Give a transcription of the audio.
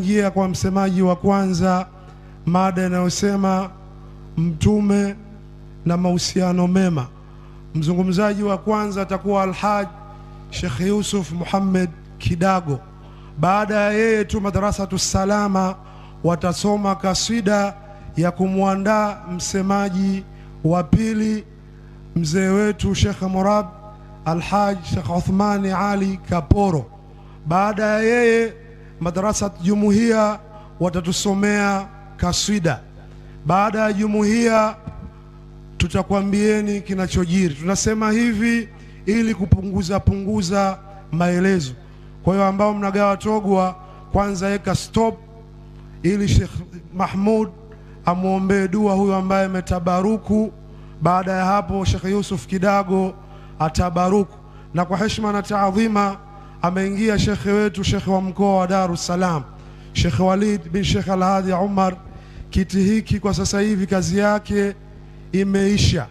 Ingia kwa msemaji wa kwanza, mada inayosema Mtume na mahusiano mema. Mzungumzaji wa kwanza atakuwa Alhaj Sheikh Yusuf Muhammad Kidago. Baada ya yeye tu Madrasatu Salama watasoma kasida ya kumwandaa msemaji wa pili, mzee wetu Sheikh Murab Alhaj Sheikh Uthmani Ali Kaporo. Baada ya yeye Madrasa Jumuiya watatusomea kaswida. Baada ya jumuiya tutakwambieni kinachojiri. Tunasema hivi ili kupunguza punguza maelezo. Kwa hiyo ambao mnagawa togwa, kwanza weka stop ili Sheikh Mahmud amuombee dua huyo ambaye ametabaruku. Baada ya hapo Sheikh Yusuf Kidago atabaruku. Na kwa heshima na taadhima ameingia shekhe wetu, shekhe wa mkoa wa Dar es Salaam, Sheikh Walid bin Sheikh Alhadi Umar. Kiti hiki kwa sasa hivi kazi yake imeisha.